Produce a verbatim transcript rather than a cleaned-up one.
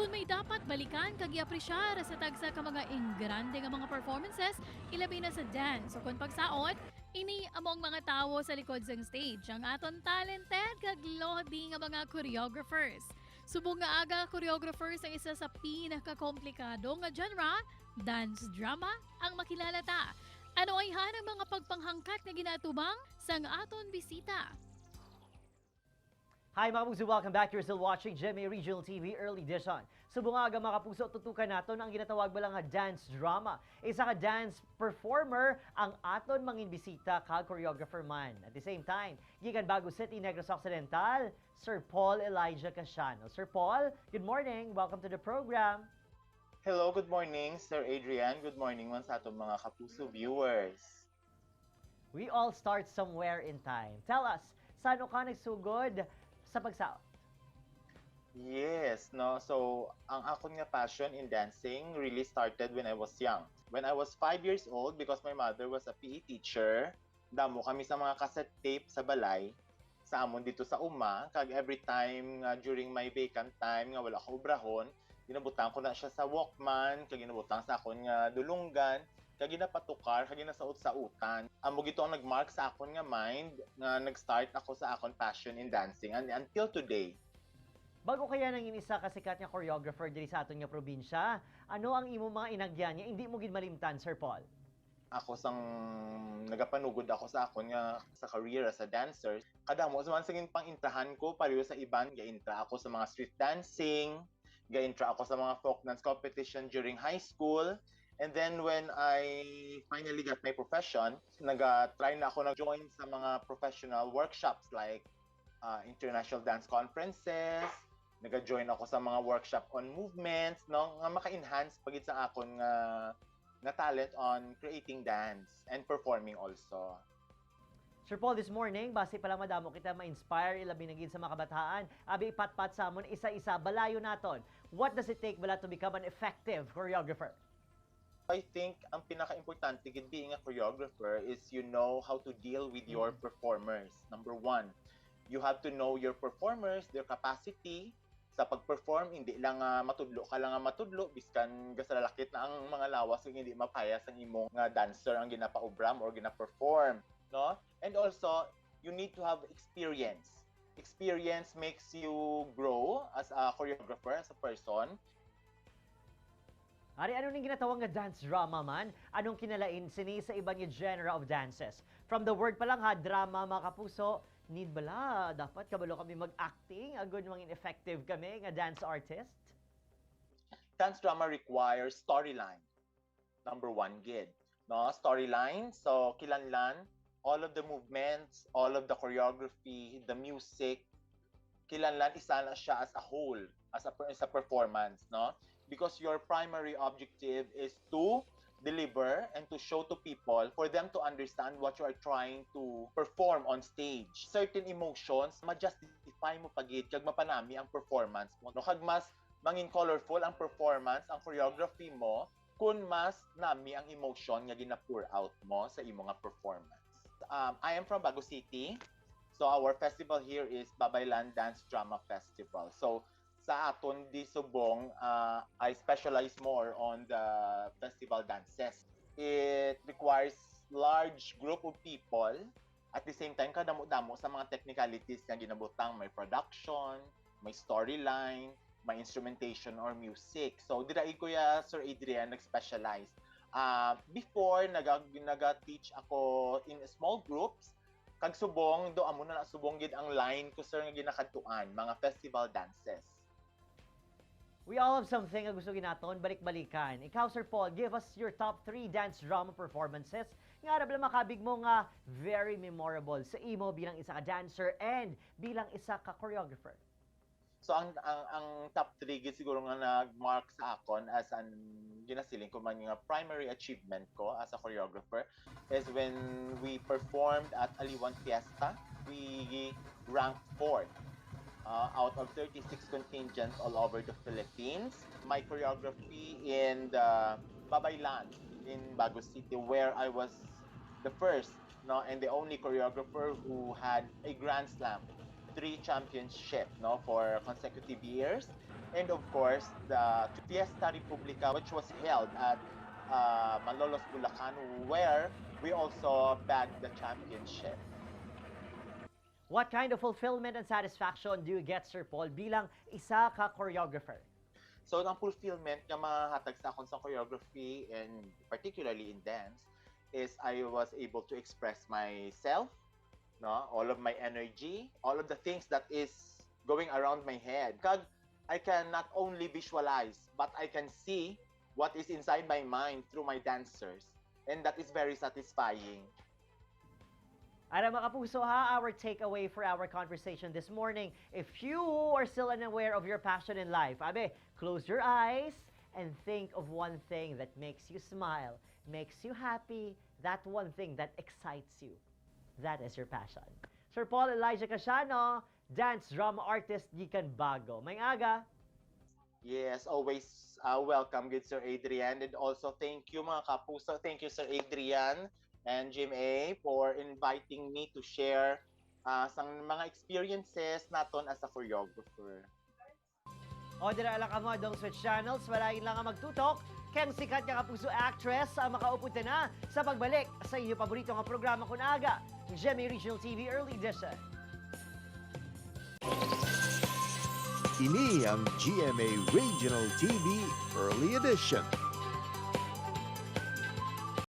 May dapat balikan kag i-apresyar sa tagsa ka mga ingrande nga mga performances, ilabi na sa dance o kon pagsaot. Ini amo ang mga tawo sa likod sang stage, ang aton talented kag lodi nga mga choreographers. Subong nga aga, choreographers ang isa sa pinakakomplikado nga genre, dance drama ang makilala ta. Ano ayhan ang mga pagpanghangkat nga ginaatubang sang aton bisita? Hi, mga kapuso! Welcome back. You're still watching G M A Regional T V Early Edition. Subong nga aga, mga kapuso, tutukan naton ang ginatawag bala nga dance drama. Isa ka dance performer ang aton manginbisita kag choreographer man. At the same time, gikan Bago City, Negros Occidental, Sir Paul Elijah Casiano. Sir Paul, good morning. Welcome to the program. Hello, good morning, Sir Adrian. Good morning man sa aton mga kapuso viewers. We all start somewhere in time. Tell us, saan ka nagsugod sa pagsaot? Yes, no. So, ang akon nga passion in dancing really started when I was young. When I was five years old, because my mother was a P E teacher, damo kami sa mga cassette tape sa balay sa amon dito sa uma, kag every time nga during my vacant time nga wala ko obrahon, ginabutang ko na siya sa Walkman, kag ginabutang sa akon nga dulunggan, kag ginapatukar, kag ginasaot-saotan. Amo gito ang nagmark sa akon nga mind nga nag-start ako sa akon passion in dancing, and until today. Bago ka nangin isa ka sikat nga choreographer diri sa aton nga probinsya, ano ang imo mga inagyan nga indi mo gid malimtan, Sir Paul? Ako sang nagapanugod ako sa akon nga sa career as a dancer, kadamo sa man singin pang-intrahan ko, pareho sa iban, ga-intra ako sa mga street dancing, ga-intra ako sa mga folk dance competition during high school. And then when I finally got my profession, naga-try na ako nag-join sa mga professional workshops like uh, international dance conferences, naga-join ako sa mga workshop on movements, no, nga maka-enhance pa gid sa akon nga nga talent on creating dance and performing also. Sir Paul, this morning, basi pa lang madamo kita ma-inspire, ilabi na gid sa mga kabataan. Abi, ipatpat sa amon isa-isa, balayon naton. What does it take bala to become an effective choreographer? I think ang pinaka-importante gid being a choreographer is you know how to deal with your performers. Number one, you have to know your performers, their capacity sa pag-perform. Hindi lang nga matudlo ka lang nga matudlo, biskan gasalalakit na ang mga lawas kag hindi mapayas ang imo nga dancer ang ginapaubra mo or gina-perform, no? And also, you need to have experience. Experience makes you grow as a choreographer, as a person. Ari, ano ning ginatawag nga dance drama man? Anong kinalain sini sa iban nga genre of dances? From the word pa lang ha, drama, mga kapuso, need bala dapat kabalo kami mag-acting agud mangin effective kami nga dance artist? Dance drama requires storyline. Number one gid, no? Storyline. So, kinahanglan all of the movements, all of the choreography, the music, kinahanglan isa na siya as a whole, as a, as a performance, no? Because your primary objective is to deliver and to show to people for them to understand what you are trying to perform on stage. Certain emotions, ma-justify mo pa gid kag mapanami ang performance mo, no? Kag mas mangin colorful ang performance, ang choreography mo, kun mas nami ang emotion nga gina-pour out mo sa imo nga performance. Um, I am from Bago City. So our festival here is Babaylan Dance Drama Festival. So sa aton di subong, uh, I specialize more on the festival dances. It requires large group of people. At the same time, kadamo-damo sa mga technicalities nga ginabutang, may production, may storyline, may instrumentation or music. So dira gid, Kuya Sir Adrian, nag-specialize. Ah, before, naga, naga-teach ako in small groups. Kag subong, do amo na lang subong gid ang line ko, sir, nga ginakadtuan, mga festival dances. We all have something nga gusto gid naton balik-balikan. Ikaw, Sir Paul, give us your top three dance drama performances nga ara bala makabig mo nga very memorable sa imo bilang isa ka dancer and bilang isa ka choreographer. So ang ang, ang top three gid siguro nga nag-mark sa akon as an ginasiling ko man nga primary achievement ko as a choreographer is when we performed at Aliwan Fiesta. We ranked fourth, uh, out of thirty-six contingents all over the Philippines. My choreography in the Babaylan in Bago City, where I was the first, no, and the only choreographer who had a grand slam three championship, no, for consecutive years. And of course, the Fiesta Republica, which was held at uh, Malolos, Bulacan, where we also bagged the championship. What kind of fulfillment and satisfaction do you get, Sir Paul, bilang isa ka choreographer? So, ang fulfillment nga mahatag sa akon sa choreography and particularly in dance is I was able to express myself, no? All of my energy, all of the things that is going around my head. Kag I can not only visualize, but I can see what is inside my mind through my dancers. And that is very satisfying. Ara, mga kapuso, ha, our takeaway for our conversation this morning. If you are still unaware of your passion in life, abi, close your eyes and think of one thing that makes you smile, makes you happy, that one thing that excites you. That is your passion. Sir Paul Elijah Casiano, dance drama artist gikan Bago. May aga. Yes, always uh, welcome, good Sir Adrian. And also, thank you, mga kapuso. Thank you, Sir Adrian and Jim A, for inviting me to share uh, sang mga experiences naton as a choreographer. O dira lang kamo, dong switch channels, wala lang nga magtutok kay ang sikat nga kapuso actress ang makaupod na sa pagbalik sa inyo paborito nga programa kun aga, G M A Regional T V Early Edition. Ini ang G M A Regional T V Early Edition.